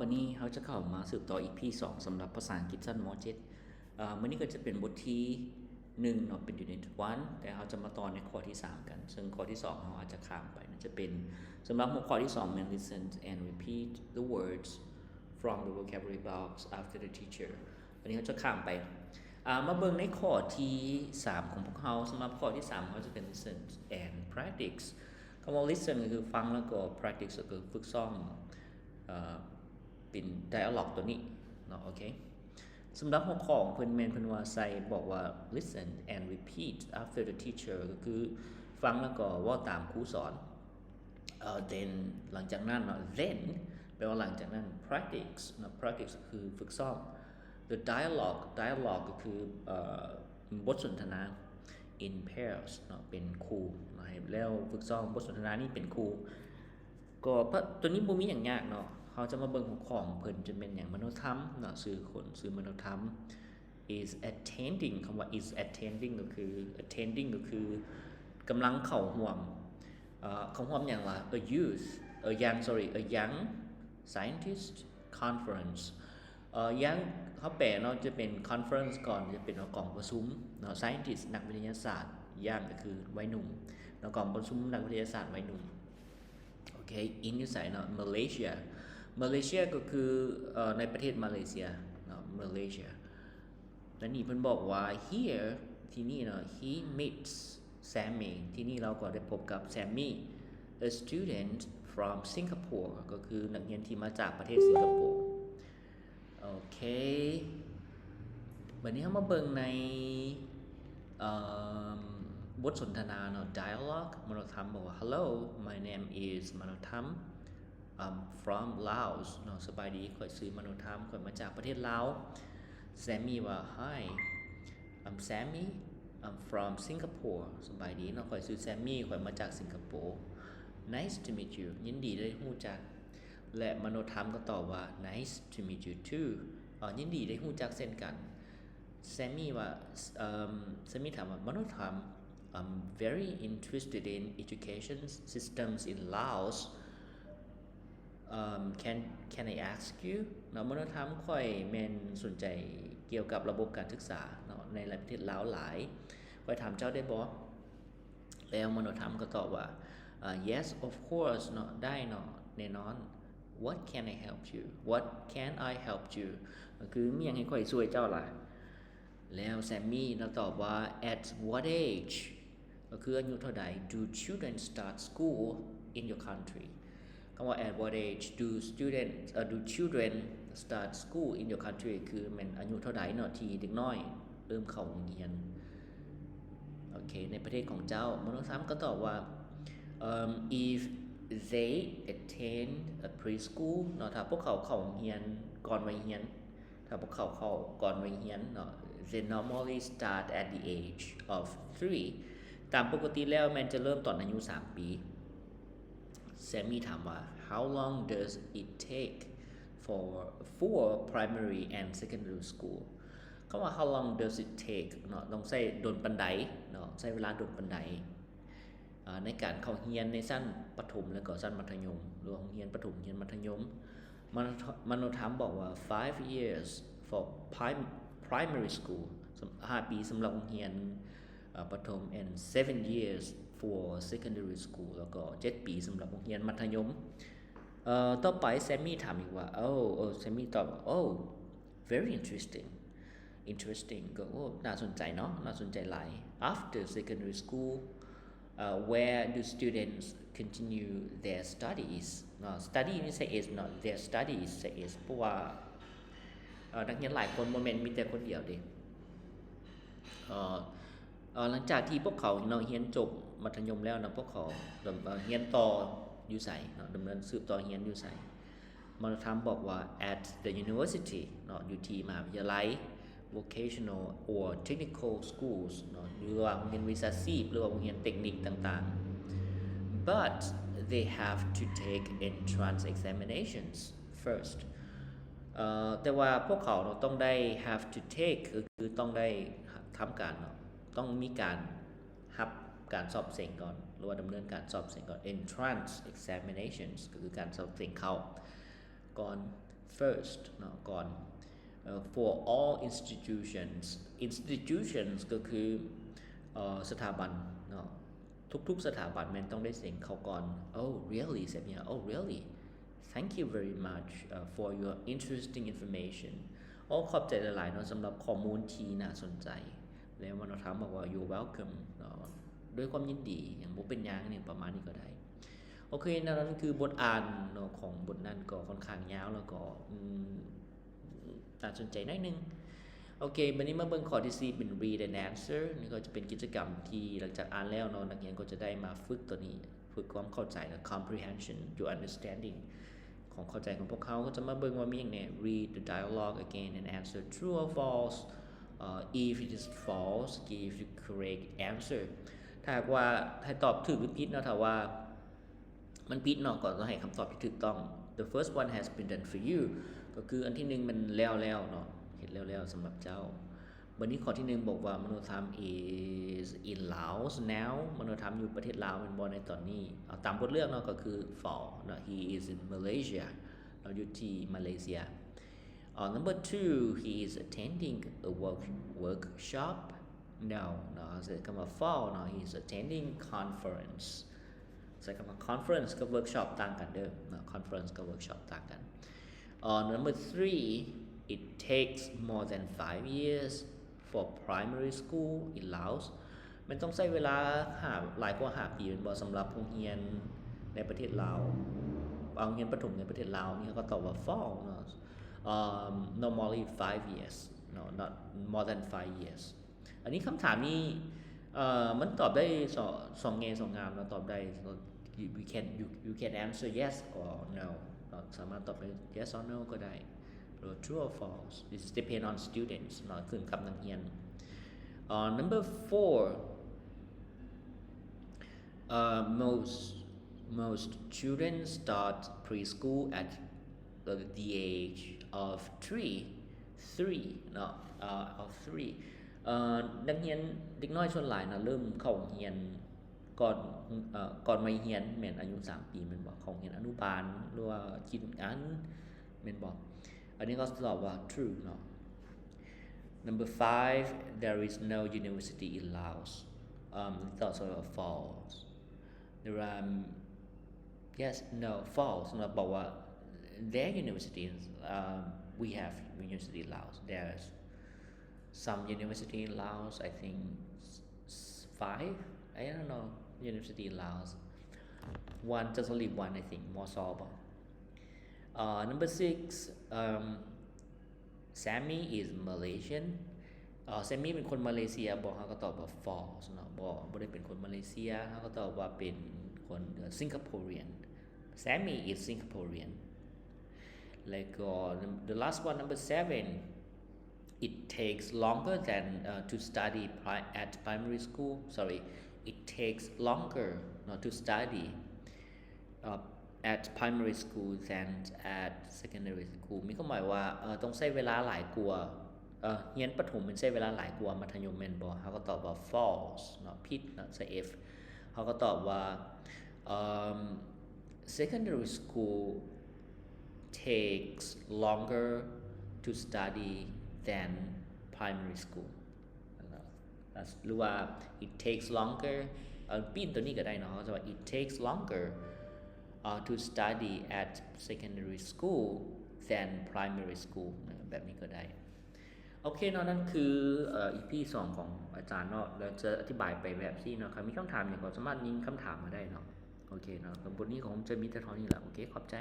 ບັດນີ້ເຮົາຈະເຂົ້າມາສືບຕໍ່ ອີພີ ສອງ ສຳລັບພາສາອັງກິດຊັ້ນ ມໍ ເຈັດ. ເອີ ມື້ນີ້ກໍຈະເປັນບົດທີ ໜຶ່ງ ເນາະ ເປັນ unit one ແຕ່ເຮົາຈະມາຕໍ່ໃນຂໍ້ທີ ສາມ ກັນ ເຊິ່ງຂໍ້ທີ ສອງ ເຮົາອາດຈະຂ້າມໄປ ມັນຈະເປັນ ສຳລັບຫົວຂໍ້ທີ ສອງ ແມ່ນ listen and repeat the words from the vocabulary box after the teacher. ອັນນີ້ເຮົາຈະຂ້າມໄປ. ອາ ມາເບິ່ງໃນຂໍ້ທີ ສາມ ຂອງພວກເຮົາ. ສຳລັບຂໍ້ທີ ສາມ ເຮົາຈະເປັນ listen and practice. ຄຳວ່າ listen ກໍຄືຟັງ ແລ້ວກໍ practice ກໍຄືຝຶກຊ້ອມ ເອີ ເປັນ dialogue ຕົວນີ້ເນາະ. ໂອເຄ ສຳລັບຫົວຂໍ້ຂອງເພິ່ນແມ່ນເພິ່ນວ່າໃສ່ ບອກວ່າ listen and repeat after the teacher ກໍຄືຟັງແລ້ວກໍເວົ້າຕາມຄູສອນ. ເອີ then ຫຼັງຈາກນັ້ນເນາະ then ແປວ່າຫຼັງຈາກນັ້ນ practice ເນາະ practice ກໍຄືຝຶກຊ້ອມ. The dialogue dialogue ກໍຄື ເອີ ບົດສົນທະນາ in pairs ເນາະ ເປັນຄູ່ເນາະ ໃຫ້ແລ້ວຝຶກຊ້ອມບົດສົນທະນານີ້ເປັນຄູ່. ກໍ ຕົວນີ້ບໍ່ມີຫຍັງຍາກເນາະ. ເຮົາຈະມາເບິ່ງຫົວຂໍ້ຂອງເພິ່ນຈະແມ່ນຫຍັງ ມະໂນທຳເນາະ ຊື່ຄົນຊື່ມະໂນທຳ is attending. ຄຳວ່າ is attending ກໍຄື attending ກໍຄືກຳລັງເຂົ້າຮ່ວມ ເອີ ເຂົ້າຮ່ວມຫຍັງວະ a youth a young sorry a young scientist conference. ເອີ young ເຮົາແປເນາະ ຈະເປັນ conference ກ່ອນ ຈະເປັນກອງປະຊຸມເນາະ scientist ນັກວິທະຍາສາດ young ກໍຄືໄວໜຸ່ມເນາະ ກອງປະຊຸມນັກວິທະຍາສາດໄວໜຸ່ມ. ໂອເຄ in ຢູ່ໃສເນາະ Malaysia Malaysia ກໍຄື ເອີ ໃນປະເທດມາເລເຊຍເນາະ Malaysia. ແລະນີ້ເພິ່ນບອກວ່າ here ທີ່ນີ້ເນາະ he meets Sammy ທີ່ນີ້ລາວກໍໄດ້ພົບກັບ Sammy a student from Singapore ກໍຄືນັກຮຽນທີ່ມາຈາກປະເທດສິງກະໂປ. ໂອເຄ ບັດນີ້ເຮົາມາເບິ່ງໃນ ເອີ ບົດສົນທະນາເນາະ dialogue. ມະໂນທຳບອກວ່າ Hello, my name is ມະໂນທຳ I'm from Laos ເນາະ ສະບາຍດີ ຂ້ອຍຊື່ມະໂນທຳ ຂ້ອຍມາຈາກປະເທດລາວ. Sammy ວ່າ Hi, I'm Sammy, I'm from Singapore ສະບາຍດີເນາະ ຂ້ອຍຊື່ Sammy ຂ້ອຍມາຈາກສິງກະໂປ. Nice to meet you ຍິນດີໄດ້ຮູ້ຈັກ. ແລະມະໂນທຳກໍຕອບວ່າ Nice to meet you too ເອີ ຍິນດີໄດ້ຮູ້ຈັກເຊັ່ນກັນ. Sammy ວ່າ ເອີ Sammy ຖາມວ່າ ມະໂນທຳ I'm very interested in education systems in Laos. Um, can can I ask you ເນາະ ມະໂນທຳ ຂ້ອຍແມ່ນສົນໃຈກ່ຽວກັບລະບົບການສຶກສາເນາະ ໃນປະເທດລາວຫຼາຍ ຂ້ອຍຖາມເຈົ້າໄດ້ບໍ່? ແລ້ວມະໂນທຳກໍຕອບວ່າ Yes, of course ເນາະ ໄດ້ເນາະ ແນ່ນອນ. What can I help you? What can I help you? ກໍຄືມີຫຍັງໃຫ້ຂ້ອຍຊ່ວຍເຈົ້າລະ? ແລ້ວ Sammy ນະຕອບວ່າ At what age ກໍຄືອາຍຸເທົ່າໃດ do children start school in your country? ຄຳວ່າ At what age do students, uh, do children start school in your country? ຄືແມ່ນອາຍຸເທົ່າໃດເນາະ ທີ່ເດັກນ້ອຍເລີ່ມເຂົ້າໂຮງຮຽນ ໂອເຄ ໃນປະເທດຂອງເຈົ້າ? ມະໂນທຳກໍຕອບວ່າ Um, if they attend a preschool ເນາະ ຖ້າພວກເຂົາເຂົ້າໂຮງຮຽນກ່ອນໄວຮຽນ ຖ້າພວກເຂົາເຂົ້າກ່ອນໄວຮຽນເນາະ they normally start at the age of three. ຕາມປົກກະຕິແລ້ວແມ່ນຈະເລີ່ມຕອນອາຍຸສາມປີ. Sammy ຖາມວ່າ How long does it take for for primary and secondary school? ຄຳວ່າ How long does it take ເນາະ ຕ້ອງໃຊ້ດົນປານໃດເນາະ ໃຊ້ເວລາດົນປານໃດ ອ່າ ໃນການເຂົ້າຮຽນໃນຊັ້ນປະຖົມ ແລະກໍຊັ້ນມັດທະຍົມ ຫຼືວ່າໂຮງຮຽນປະຖົມ ໂຮງຮຽນມັດທະຍົມ? ມະໂນ ມະໂນທຳບອກວ່າ Five years for prim- primary school ຫ້າປີສຳລັບໂຮງຮຽນ ເອີ ປະຖົມ and seven years for secondary school ແລ້ວກໍເຈັດປີສຳລັບໂຮງຮຽນມັດທະຍົມ. ເອີ ຕໍ່ໄປ Sammy ຖາມອີກວ່າ Oh, oh, Sammy ຕອບວ່າ Oh, very interesting. Interesting ກໍ ໂອ້ ໜ້າສົນໃຈເນາະ ໜ້າສົນໃຈຫຼາຍ. After secondary school, uh, where do students continue their studies? ເນາະ study ນີ້ໃສ່ s ເນາະ their studies ໃສ່ s ເພາະວ່າ ເອີ ນັກຮຽນຫຼາຍຄົນ ບໍ່ແມ່ນມີແຕ່ຄົນດຽວເດ້. ເອີ ເອີ ຫຼັງຈາກທີ່ພວກເຂົາເນາະ ຮຽນຈົບມັດທະຍົມແລ້ວເນາະ ພວກເຂົາ ເອີ ຮຽນຕໍ່ຢູ່ໃສເນາະ ດຳເນີນສືບຕໍ່ຮຽນຢູ່ໃສ? ມະໂນທຳບອກວ່າ at the university ເນາະ ຢູ່ທີ່ມະຫາວິທະຍາໄລ vocational or technical schools ເນາະ ຫຼືວ່າໂຮງຮຽນວິຊາຊີບ ຫຼືວ່າໂຮງຮຽນເຕັກນິກຕ່າງໆ but they have to take entrance examinations first. ເອີ ແຕ່ວ່າພວກເຂົາເນາະ ຕ້ອງໄດ້ have to take ກໍຄືຕ້ອງໄດ້ທຳການເນາະ ຕ້ອງມີການຮັບການສອບເສັງກ່ອນ ຫຼືວ່າດຳເນີນການສອບເສັງກ່ອນ entrance examinations ກໍຄືການສອບເສັງເຂົ້າກ່ອນ. first ເນາະ ກ່ອນ ເອີ for all institutions institutions ກໍຄື ເອີ ສະຖາບັນເນາະ ທຸກໆສະຖາບັນແມ່ນຕ້ອງໄດ້ເສັງເຂົ້າກ່ອນ. Oh really ແບບນີ້. Oh really, thank you very much, uh, for your interesting information. ໂອ້ ຂອບໃຈຫຼາຍໆເນາະ ສຳລັບຂໍ້ມູນທີ່ໜ້າສົນໃຈ. ແລ້ວມະໂນທຳບອກວ່າ You're welcome ເນາະ ດ້ວຍຄວາມຍິນດີ ຫຍັງ ບໍ່ເປັນຫຍັງ ຫຍັງປະມານນີ້ກໍໄດ້. ໂອເຄເນາະ ນັ້ນຄືບົດອ່ານເນາະ ຂອງບົດນັ້ນກໍຄ່ອນຂ້າງຍາວ ແລ້ວກໍ ອືມ ໜ້າສົນໃຈໜ້ອຍໜຶ່ງ. ໂອເຄ ບັດນີ້ມາເບິ່ງຂໍ້ທີສີ່ ເປັນ read and answer. ນີ້ກໍຈະເປັນກິດຈະກຳທີ່ຫຼັງຈາກອ່ານແລ້ວເນາະ ນັກຮຽນກໍຈະໄດ້ມາຝຶກຕົວນີ້ ຝຶກຄວາມເຂົ້າໃຈ ແລະ comprehension, your understanding ຄວາມເຂົ້າໃຈຂອງພວກເຂົາ. ກໍຈະມາເບິ່ງວ່າມີຫຍັງແດ່. Read the dialogue again and answer true or false. Uh, if it is false, give the correct answer. ຖ້າຫາກວ່າໃຫ້ຕອບຖືກຫຼືຜິດເນາະ ຖ້າວ່າມັນຜິດເນາະ ກໍຕ້ອງໃຫ້ຄຳຕອບທີ່ຖືກຕ້ອງ. The first one has been done for you. ກໍຄືອັນທີໜຶ່ງມັນແລ້ວແລ້ວເນາະ ເຮັດແລ້ວແລ້ວສຳລັບເຈົ້າ. ບັດນີ້ຂໍ້ທີໜຶ່ງບອກວ່າ ມະໂນທຳ is in Laos now. ມະໂນທຳຢູ່ປະເທດລາວແມ່ນບໍ່ໃນຕອນນີ້? ເອົາຕາມບົດເລືອກເນາະ ກໍຄື false ເນາະ he is in Malaysia. ລາວຢູ່ທີ່ມາເລເຊຍ. Uh, number two, he is attending a work, workshop. No ເນາະ ໃຊ້ຄຳວ່າ false ເນາະ he is attending conference. ໃຊ້ຄຳວ່າ conference ກັບ workshop ຕ່າງກັນເດີເນາະ conference ກັບ workshop ຕ່າງກັນ. Uh, number three, it takes more than five years for primary school in Laos. ແມ່ນຕ້ອງໃຊ້ເວລາຫ້າ ຫຼາຍກວ່າຫ້າປີແມ່ນບໍ່ ສຳລັບໂຮງຮຽນໃນປະເທດລາວ ໂຮງຮຽນປະຖົມໃນປະເທດລາວ? ນີ້ເຮົາກໍຕອບວ່າ false ເນາະ. Um, normally five years, no, not more than five years. ອັນນີ້ຄຳຖາມນີ້ ເອີ ມັນຕອບໄດ້ສອງ ສອງແງ່ສອງງາມເນາະ ຕອບໄດ້ you, we can, you, you can answer yes or no ເນາະ ສາມາດຕອບໄດ້ yes or no ກໍໄດ້ ຫຼື true or false. This is depend on students ເນາະ ຂຶ້ນກັບນັກຮຽນ. Uh, number four, uh, most, most children start preschool at the age of three, three ເນາະ uh, of three. ເອີ ນັກຮຽນເດັກນ້ອຍສ່ວນຫຼາຍນະ ເລີ່ມເຂົ້າໂຮງຮຽນກ່ອນ ເອີ ກ່ອນໄວຮຽນ ແມ່ນອາຍຸສາມປີແມ່ນບໍ່? ເຂົ້າໂຮງຮຽນອະນຸບານ ຫຼືວ່າຄິນອັນ ແມ່ນບໍ່? ອັນນີ້ກໍຕອບວ່າ true ເນາະ. Number five, there is no university in Laos. Um, ຕອບວ່າ false. There are, um, yes, no, false. ສຳລັບບອກວ່າ there university, um, we have university in Laos. There's some university in Laos, I think s- s- five, I don't know, university in Laos. One, just only one, I think, ມສ ບໍ່? Uh, number six, um, Sammy is Malaysian. ເອີ Sammy ເປັນຄົນມາເລເຊຍບໍ່? ເຮົາກໍຕອບວ່າ false ເນາະ ບໍ່ ບໍ່ໄດ້ເປັນຄົນມາເລເຊຍ. ເຮົາກໍຕອບວ່າເປັນຄົນ Singaporean. Sammy is Singaporean. ແລ້ວກໍ the last one, number seven, it takes longer than, uh, to study pri- at primary school. Sorry, it takes longer, no, to study, uh, at primary school than at secondary school. ມີຄວາມໝາຍວ່າ ເອີ ຕ້ອງໃຊ້ເວລາຫຼາຍກວ່າ ເອີ ຮຽນປະຖົມແມ່ນໃຊ້ເວລາຫຼາຍກວ່າມັດທະຍົມແມ່ນບໍ່? ເຮົາກໍຕອບວ່າ false ເນາະ ຜິດເນາະ ໃສ່ F. ເຮົາກໍຕອບວ່າ um, secondary school takes longer to study than primary school ເນາະ ຫຼືວ່າ it takes longer ເອີ ປີ້ນຕົວນີ້ກໍໄດ້ເນາະ ເຮົາຈະວ່າ it takes longer, uh, to study at secondary school than primary school ນະ ແບບນີ້ກໍໄດ້. ໂອເຄເນາະ ນັ້ນຄື ເອີ ອີພີສອງຂອງອາຈານເນາະ ແລ້ວຈະອະທິບາຍໄປແບບນີ້ເນາະ. ຄັນມີຄຳຖາມຫຍັງກໍສາມາດຍິງຄຳຖາມມາໄດ້ເນາະ. ໂອເຄເນາະ ແລ້ວບົດນີ້ກໍຄົງຈະມີແຕ່ເທົ່ານີ້ລະ. ໂອເຄ ຂອບໃຈ.